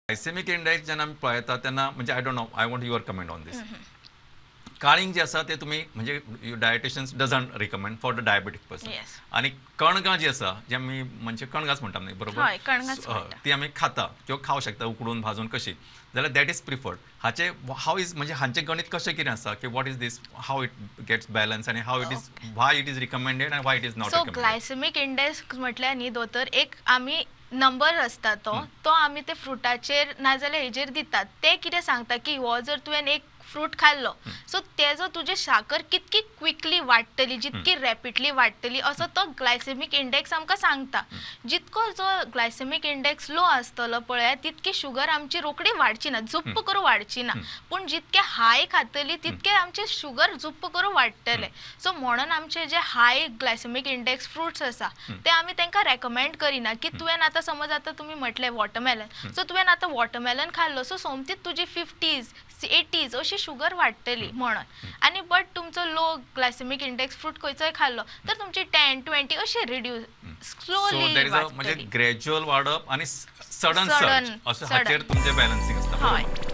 ग्लायसेमीक index जेन्ना आमी पळयता तेन्ना, म्हणजे I don't know, I want your comment on this. काळींग जे आसा ते तुमी म्हणजे dietitians doesn't recommend for the diabetic person. आनी कणगां जी आसा, जी आमी म्हणजे कणगांच म्हणटा न्ही, बरोबर? हय, कणगांच म्हणटा. ती आमी खाता किंवा खावं शकता उकडून, भाजून कशी जाल्यार that is preferred. हाचे how is म्हणजे हांचें गणीत कशें कितें आसा की what is this, how it gets balance आनी how it is, why it is recommended आनी why it is not so recommended? Glycaemic index म्हटल्यार न्ही दोतोर, एक आमी नंबर आसता, तो तो आमी ते फ्रुटाचेर नाजाल्यार हेजेर दितात. ते कितें सांगता की हो जर तुवें एक फ्रूट खाल्लो, सो तेजो तुजी साकर कितकी क्विकली वाडटली, जितकी रॅपिडली वाडटली, असो तो ग्लायसेमीक इंडेक्स आमकां सांगता. जितको जो ग्लायसेमीक इंडेक्स लो आसतलो पळयात, तितकी शुगर आमची रोखडी वाडची ना, झुप्प करून वाडची ना. पूण जितके हाय खातली तितके आमचे शुगर झुप्प करून वाडटले. सो म्हणून आमचे जे हाय ग्लायसेमीक इंडेक्स फ्रुट्स आसा ते आमी तांकां रेकमेंड करिना की तुवें आतां समज आतां तुमी म्हटलें वॉटरमेलन, सो तुवें आतां वॉटरमेलन खाल्लो, सो सोमतीच तुजी 50s 80s अशी शुगर वाडटली म्हणून. आनी बट तुमचो लो ग्लायसेमीक इंडेक्स फ्रूट खंयचोय खाल्लो तर तुमची 10 20 अशी reduce so slowly that is a म्हणजे वाडटली. ग्रॅज्युअल वाडप आनी सडन Sudden, surge असं sudden. हाचेर तुमचें बॅलन्सिंग आसता. हय. बरोबर.